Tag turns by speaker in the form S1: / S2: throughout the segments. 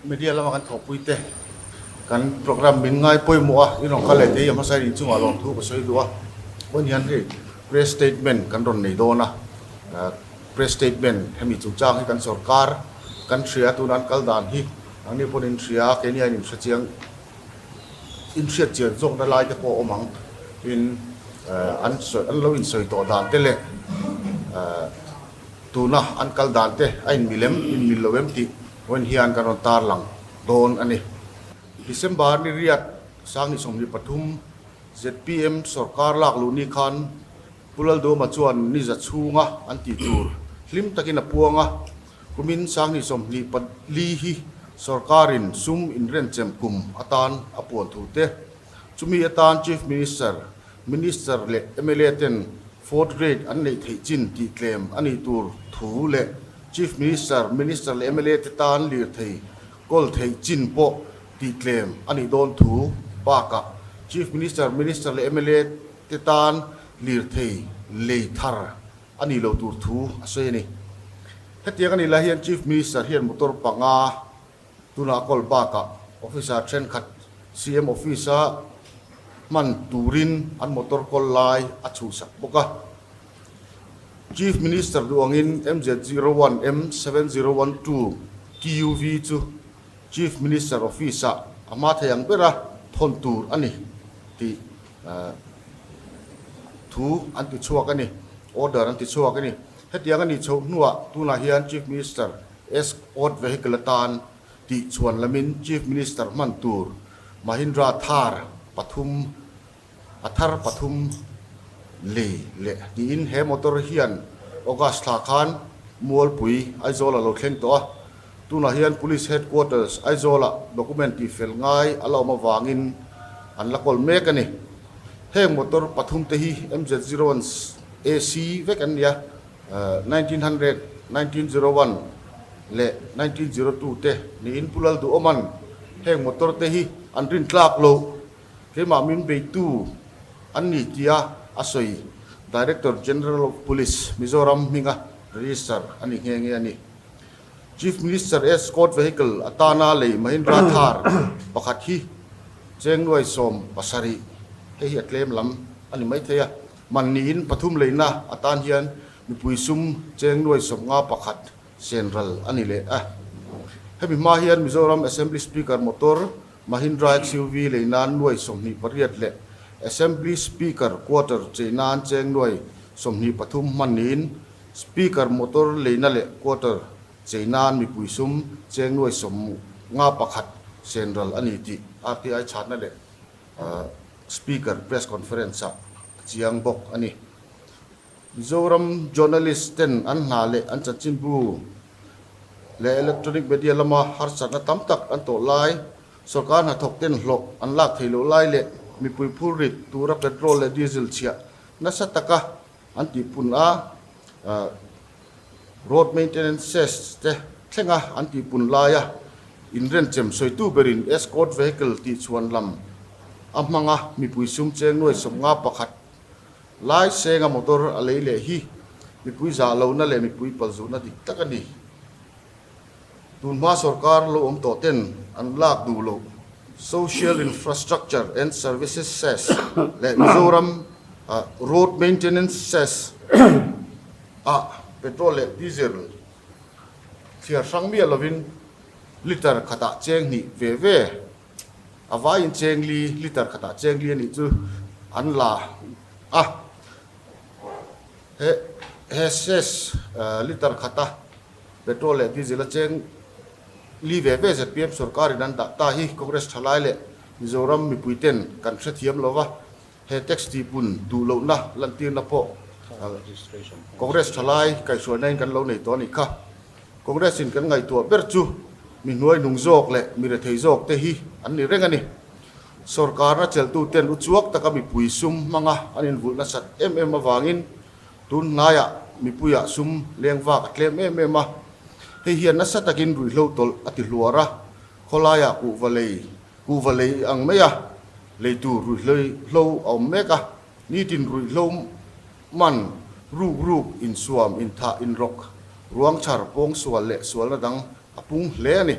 S1: Media lama kan thawhpui te kan programme min ngai pawimawh a, in rawn kal leh te hi a hmasa in inchungah lawmthu ka sawi duh a, vawiin hian hei press statement kan rawn nei dawn a, press statement hemi chungchang hi kan sorkar kan hria tuna an kal dan hi nangni pawn in hria keini hian in hre chiang in hriat chian zawkna lai te pawh a awm ang tin an sawi an lo insawi tawh dan te leh tuna an kal dan te a inmil em inmil lo em tih vawiin hian kan rawn tarlang dawn a ni. December ni riat 2023 zpm sorkar lak luh ni khan Pu Lalduhawma chuan ni za chhunga an tih tur hlim takin a puang a, kumin 2024 hi sorkarin sum inrenchem kum atan a puan thu te, chumi atan Chief Minister, Minister leh mla ten fourth grade an neih theih chin tih tlem a nih tur thu leh Chief Minister, Minister leh mla te tan lirthei kawl theih chin pawh tih tlem a nih dawn thu bakah Chief Minister, Minister leh mla te tan lirthei lei thar a nih loh tur thu a sawi a ni. Hetiang a nih lai hian Chief Minister hian motor panga tunah a kawl bakah officer thenkhat CM office-a hman turin an motor kawl lai a chhuhsak bawk a. Chief Minister duh angin MZ zero one M 7012 TUV chu Chief Minister office-ah a hma thei ang bera thawn tur a ni tih Thu an ti chhuak a ni, order an ti chhuak a ni. Hetiang a nih chhoh hnuah tunah hian Chief Minister Escort Vehicle atan tih chhuan lamin Chief Minister hman tur Mahindra Thar pathum a thar pathum lei leh niin he motor hian August thla khan Mualpui Aizawl a lo thleng tawh a. Tunah hian Police Headquarters Aizawl-ah document tihfel ngai a la awm avangin an la kawl mek a ni. Heng motor pathum te hi MZ 01 AC vek an ni a, 1900, 1901 leh 1902 te niin Pu Lalduhawma'n heng motor te hi an rintlak loh keimah min beitu an ni tia a sawi Director General of Police Mizoram hminga register a ni nghe nghe a ni. Chief Minister Escort Vehicle atana lei Mahindra Thar pakhat hi cheng nuai 17, hei hi a tlem lam a ni maithei a, man niin pathum leina atan hian mipui sum cheng nuai 51 sen ral a ni leh a. Hemi hma hian Mizoram Assembly Speaker motor Mahindra XUV lei nan nuai 28 leh Assembly Speaker Quarter chei nan cheng nuai 23 hman niin Speaker motor leina leh quarter chei nan mipui sum cheng nuai 51 sen ral a ni tih RTI chhatna leh Speaker press conference ah a chiang bawk a ni. Mizoram journalist ten an hna leh an chanchinbu leh electronic media lama harsatna tam tak an tawh lai, sorkar hnathawk ten hlawh an lak theih loh lai leh mipui phurrit tura petrol leh diesel chhiah nasa taka An tihpun a, road maintenance cess te thlenga an tihpun laia inrenchem sawitu berin escort vehicle tih chhuan lam a hmanga mipui sum cheng nuai 51 lai senga motor a lei leh hi mipui zah lohna leh mipui palzutna dik tak a ni. Tunhma sorkar lo awm tawh ten an lak duh loh Social Infrastructure and Services Cess leh Mizoram Road Maintenance Cess ah petrol leh diesel thliar hrang miah lovin litre khatah cheng hnih ve ve a vaiin cheng li litre khatah cheng li a nih chu an la a. He he cess litre khata Petrol leh diesel a cheng li ve ve zpm sorkarin an dah ta hi Congress thalai leh Mizoram mipui ten kan hrethiam lo va, he tax tihpun duh lohna lantirna pawh Congress thalai kaihhruaina in kan lo nei tawh a nih kha. Congress in kan ngaihtuah ber chu mi hnuai hnung zawk leh mi rethei zawk te hi an ni reng a ni. Sorkarna chelhtu ten uchuak taka mipui sum hmanga an invulh nasat em em avangin Tun hnaiah mipuiah sum leng vak a tlem em em a, hei hian nasa takin ruihhlo tawlh a ti hluar a, khawlaiah kuhva lei, kuhva lei ang maia lei tur ruihhlo a awm mek a, nitin ruihhlo man ruk ruk, insuam, inthah, inrawk, ruang chhar, pawngsual leh sualna dang a pung hle a ni.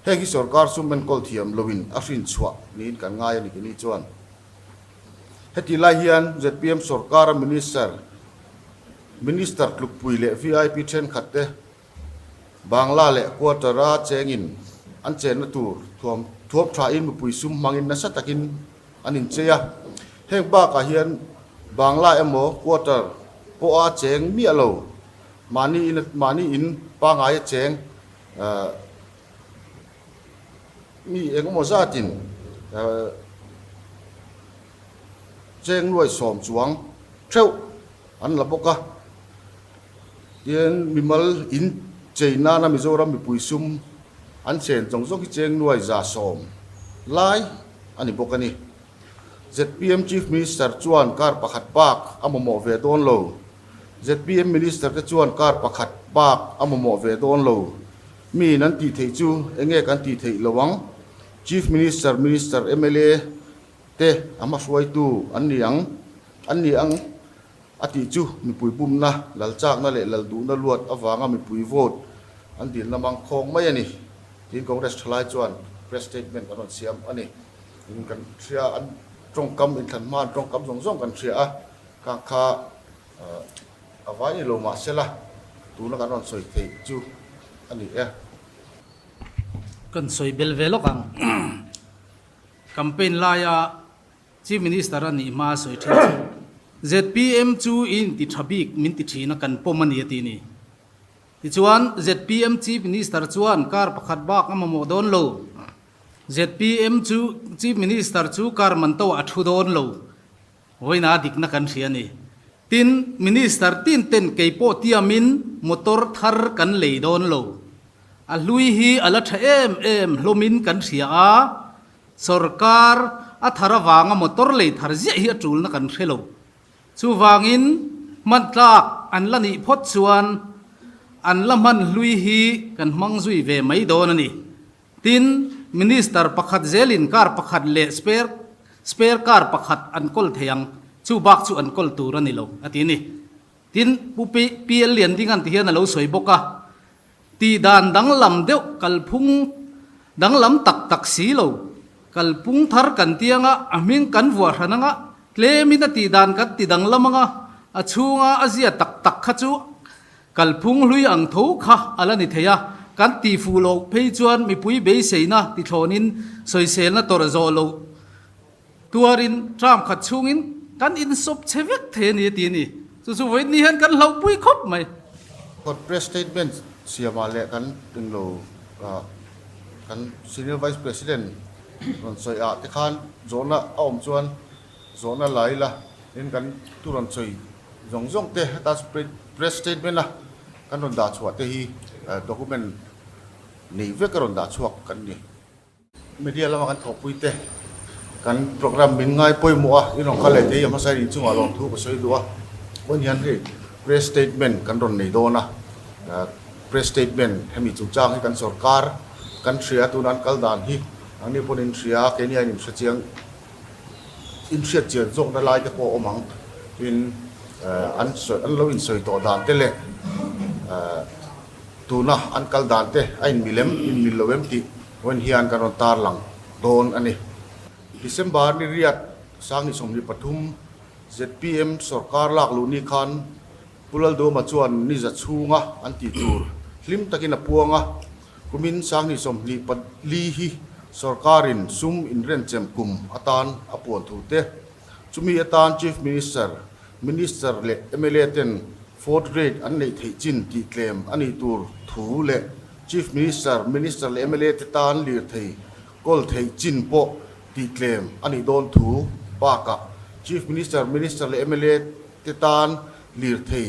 S1: Heng hi sorkar sum enkawl thiam loin a hrin chhuah niin kan ngai a ni kini chuan. Hetih lai hian zpm sorkara minister, minister tlukpui leh vip thenkhat te Bangla leh quarter-a chengin an chenna tur thuam thuam thain mipui sum hmangin nasa takin an inchei a. Heng bakah hian Bangla emaw quarter pawha cheng miah lo mahni in mahni in pangaia cheng mi engemaw zatin cheng nuai sawm chuang theuh an la bawk a. Tin, mimal in chei nana Mizoram mipui sum an chen zawng zawng hi cheng nuai 110 lai a ni bawk a ni. Zpm Chief Minister chuan kar pakhat bak a mamawh ve dawn lo. Zpm Minister te chuan kar pakhat bak a mamawh ve dawn lo. Miin an tih theih chu enge kan tih theih lo ang? Chief Minister, Minister, mla te a hmahruaitu an ni ang, an ni ang. A tih chu mipui bumna, lalchakna leh lalduhna luat avanga mipui vote an dilna mang khawng mai a ni, tiin Congress thalai chuan press statement an rawn siam a ni. In kan hria an tawngkam inthlan hma an tawngkam zawng zawng kan hria a, khang kha a vai ni lo mahsela tuna kan rawn sawi theih chu a ni e.
S2: Kan sawi bel ve lawk ang. Campaign laia Chief Minister a nih hma a sawi thin chu zpm chu i inti tha bik min ti thin a kan pawm a ni a ti ni. Tichuan zpm Chief Minister chuan car pakhat bak a mamawh dawn lo. Zpm chu Chief Minister chu car man to ah a thu dawn lo. Vawiin a dikna kan hria a ni. Tin, Minister tin ten kei pawh tiamin motor thar kan lei dawn lo. A hlui hi a la tha em em hlawmin kan hria a. Sorkar a thar avanga motor lei thar ziah hi a tulna kan hre lo. Chuvangin hman tlak an la nih phawt chuan an la hman hlui hi kan hmang zui ve mai dawn a ni. Tin, Minister pakhat zelin car pakhat leh spare spare car pakhat an kawl thei ang, chu bak chu an kawl tur a ni lo, a ti a ni. Tin, Pu PL Liandingan ti hian a lo sawi bawk a. Tih dan danglam deuh kalphung danglam tak tak si lo. Kalphung thar kan ti anga, a hming kan vuah hran anga, tlemin a tih dan kan ti danglam anga, a chhunga a zia tak tak kha chu kalphung hlui ang tho kha a la ni thei a. Kan tih fuh loh phei chuan mipui beiseina tithlawnin sawiselna tawrh zawh loh tuarin tram khat chhungin kan insawp chhe vek thei a ni a ti a ni. Chu chu vawiin ni hian kan hlauhpui khawp mai.
S1: Court press statement siamah leh kan englo kan Senior Vice President rawn sawi ah te khan zawhna a awm chuan zawhna la ila tin kan tu rawn sawi zawng zawng te heta press statement a kan rawn dah chhuah te hi document nei vek a rawn dah chhuak kan ni. Media lama kan thawhpui te kan program min ngai pawimawh a, i rawn kal leh te hi a hmasa in inchungah lawmthu ka sawi duh a, vawiin hian hei press statement kan rawn nei dawn a, press statement hemi chungchang hi kan sorkar kan hria tuna an kal dan hi nangni pawn in hria keini aiin in hre chiang in hriat chian zawkna lai te pawh a awm ang tin an sawi an lo insawi tawh dan te leh Tuna an kal dan te a inmil em, inmil lo em tih vawiin hian kan rawn tarlang dawn a ni. December ni riat 2023 zpm sorkar lak luh ni khan Pu Lalduama chuan ni za chhunga an tih tur hlim takin a puang a, kumin 2024 hi sorkarin sum inrenchem kum atan a puan thu te, chumi atan Chief Minister, Minister leh mla ten Fourth grade an neih theih chin tih tlem a nih tur thu leh Chief Minister, Minister leh mla te tan lirthei kawl theih chin pawh tih tlem a nih dawn thu bakah Chief Minister, Minister leh mla te tan lirthei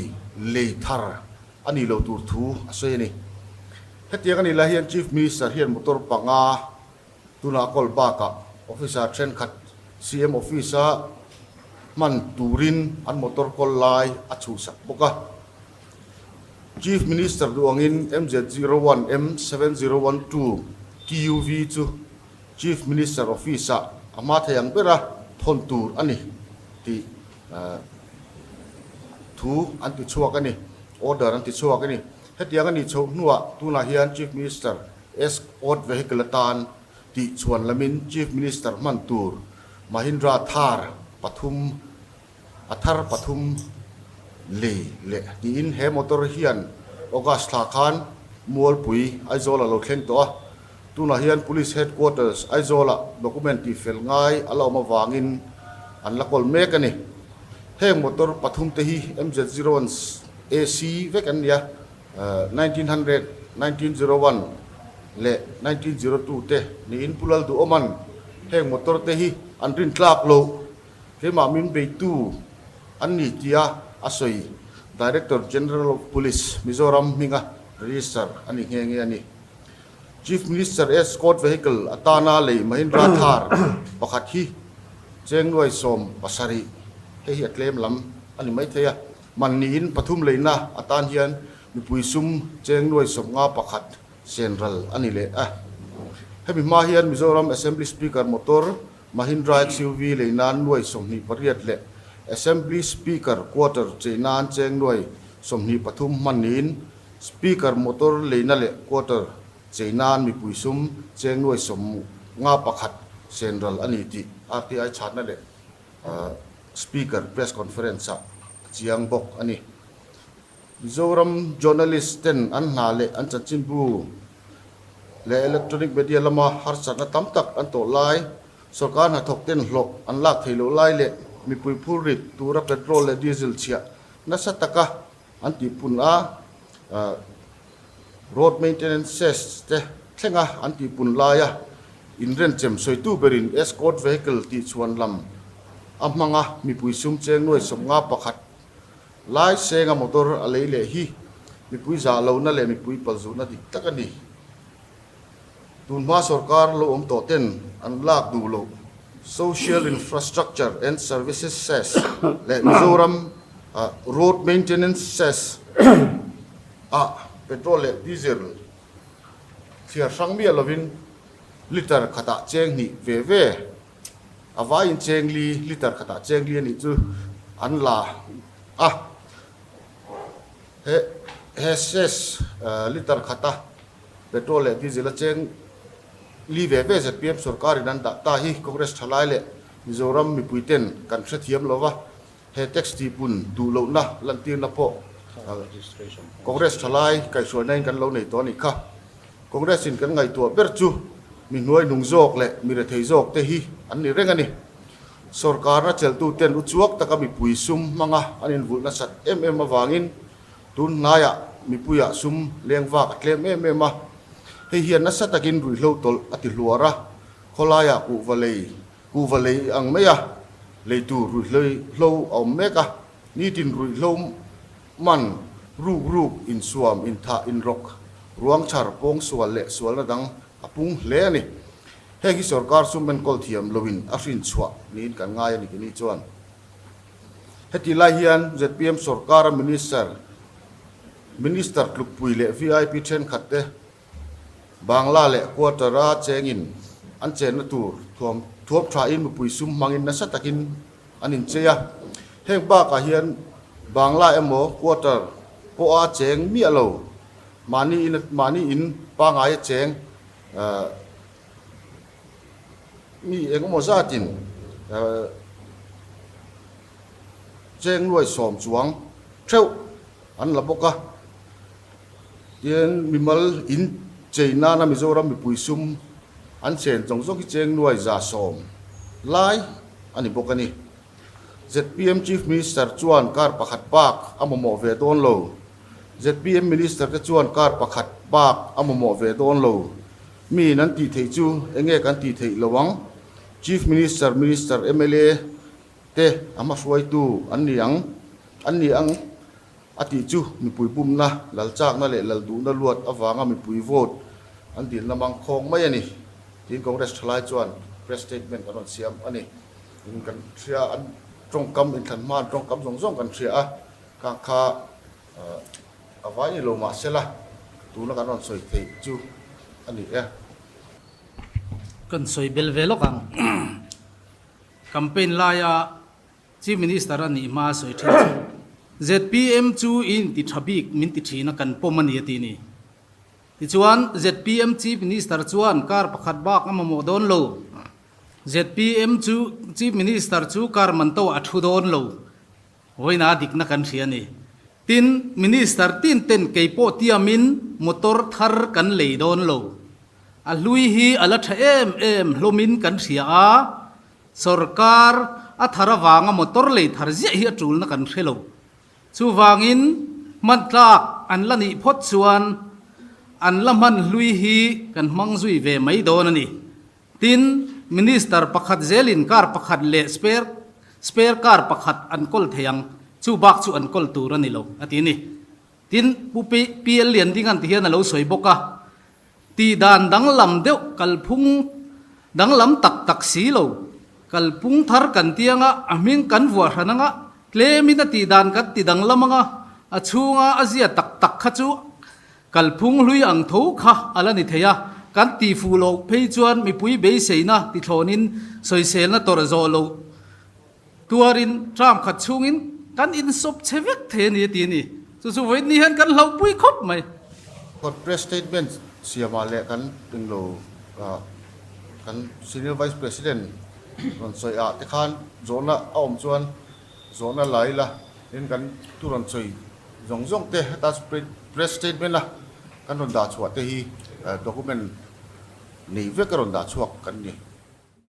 S1: lei thar a nih loh tur thu a sawi a ni. Hetiang a nih lai hian Chief Minister hian motor panga Tunah kawl bakah officer thenkhat CM office-a hman turin an motor kawl lai a chhuhsak bawk a. Chief Minister duh angin MZ01 M7012 TUV chu Chief Minister office-ah a hma thei ang bera thawn tur a ni tih thu an ti chhuak a ni, order an ti chhuak a ni. Hetiang a nih chhoh hnuah tunah hian Chief Minister. Escort vehicle atan tih chhuan lamin Chief Minister hman tur Mahindra Thar pathum a thar pathum lei leh tiin he motor hian August thla khan Mualpui Aizawl a lo thleng tawh a. Tunah hian Police Headquarters Aizawl-ah document tihfel ngai a la awm avangin an la kawl mek a ni. Heng motor pathum te hi MZ01 AC vek an ni a, 1900, 1901 leh 1902 te niin Pu Lalduhawma'n heng motor te hi an rintlak loh Keimah min beitu an ni tia a sawi Director General of Police, Mizoram hminga register a ni nghe nghe a ni. Chief Minister Escort Vehicle atana lei Mahindra Thar pakhat hi cheng nuai 70, hei hi a tlem lam a ni maithei a, man niin pathum leina atan hian mipui sum cheng nuai 51 senral a ni leh a. Hemi hma hian Mizoram Assembly Speaker motor Mahindra XUV lei nan nuai 28 leh Assembly Speaker quarter chei nan cheng nuai 23 hman niin Speaker motor leina leh quarter chei nan mipui sum cheng nuai 51 senral a ni tih RTI chhatna leh Speaker press conference ah a chiang bawk a ni. Mizoram journalist ten an hna leh an chanchinbu leh electronic media lama harsatna tam tak an tawh lai, sorkar hnathawk ten hlawh an lak thei loh lai leh mipui phurrit tura petrol leh diesel chhiah nasa taka an tihpun a, road maintenance cess te thlenga an tihpun laia inrenchem sawitu berin escort vehicle tihchhuan lam a hmanga mipui sum cheng nuai 51 Lai senga motor a lei leh hi mipui zah lohna leh mipui palzutna dik tak a ni. Tunhma sorkar lo awm tawh ten an lak duh loh Social Infrastructure and Services Cess leh Mizoram Road Maintenance Cess ah petrol leh diesel thliar hrang miah lovin litre khatah cheng hnih ve ve A vaiin cheng li, litre khatah cheng li a nih chu an la a. He he cess litre khata petrol leh diesel a cheng li ve ve zpm sorkarin an dah ta hi Congress thalai leh Mizoram mipuiten kan hrethiam lo va, he tax tihpun duh lohna lantirna pawh Congress thalai kaihhruainain kan lo nei tawh a nih kha. Congress in kan ngaihtuah ber chu mi hnuai hnung zawk leh mi rethei zawk te hi an ni reng a ni. Sorkarna cheltu ten uchuak taka mipui sum hmanga an invulh nasat em em avangin tun hnaiah mipuiah sum leng vak a tlem em em a. Hei hian nasa takin ruihhlo tawlh a ti hluar a, khawlaiah kuhva lei kuhva lei ang mai a lei tur ruihhlo a awm mek a, nitin ruihhlo Man, ruk ruk, insuam, inthah, inrawk, ruang chhar, pawng sual leh sualna dang a pung hle a ni. Heng hi sorkar sum enkawl thiam loin a hrin chhuah niin kan ngai a ni tih ni chuan. Heti lai hian zpm sorkara minister, minister tlukpui leh vip thenkhat te Bangla leh quarter-a chengin an chenna tur thuam thuam thain mipui sum hmangin nasa takin an inchei a. Heng bakah hian Bangla emaw quarter pawha cheng miah lo, mahni in mahni in pangaia cheng mi engemaw zatin cheng nuai sawm chuang theuh an la bawk a. Tin, mimal in chei nana Mizoram mipui sum an chen zawng zawng hi cheng nuai 110 lai a ni bawk a ni. Zpm Chief Minister chuan car pakhat bak a mamawh ve dawn lo. Zpm Minister te chuan car pakhat bak a mamawh ve dawn lo. Miin an tih theih chu enge kan tih theih lo ang? Chief Minister, Minister, mla te a hmahruaitu an ni ang, an ni ang. A tih chu mipui bumna, lal chakna leh lal duhna luat avanga mipui vote an dilna mang khawng mai a ni, tiin Congress thalai chuan press statement an rawn siam a ni. In kan hria an tawngkam inthlan hma an tawngkam zawng zawng kan hria a, khang kha a vai ni lo mah sela tuna kan rawn sawi theih chu a ni e.
S2: Kan sawi bel ve lawk ang. Campaign laia Chief Minister a nih hma a sawi thin chu zpm chu i inti tha bik min ti thin a kan pawm a ni a ti ni. Tichuan, zpm Chief Minister chuan car pakhat bak a mamawh dawn lo. Zpm chu Chief Minister chu car man to a thu dawn lo. Vawiina dikna kan hria a ni. Tin, Minister tin ten kei pawh tiamin motor thar kan lei dawn lo. A hlui hi a la tha em em hlawmin kan hria a, sorkar a thar avanga motor lei thar ziah hi a tulna kan hre lo. Chuvangin hman tlak an la nih phawt chuan an la hman hlui hi kan hmang zui ve mai dawn a ni. Tin, Minister pakhat zelin car pakhat leh spare spare car pakhat an kawl thei ang, chu bak chu an kawl tur a ni lo, a ti a ni. Tin, Pu PL Liandingan ti hian a lo sawi bawk a, Tihdan danglam deuh kalphung danglam tak tak si lo, kalphung thar kan ti anga, a hming kan vuah hran anga, tlemin a tihdan kan ti danglam anga, a chhunga a zia tak tak kha chu Kalphung hlui ang tho kha a la ni thei a, kan tih fuh loh phei chuan mipui beiseina tithlawnin sawiselna tawrh zawh loh tuarin tram khat chhungin kan insawp chhe vek thei a ni a ti a ni. Chu chu vawiin ni hian kan hlauhpui khawp mai.
S1: Court press statement siamah leh kan englo kan Senior Vice President rawn sawi ah te khan zawhna a awm chuan zawhna la ila tin kan tu rawn sawi Zawng zawng te heta press statement a kan rawn dah chhuah te hi document nei vek a rawn dah chhuak kan ni.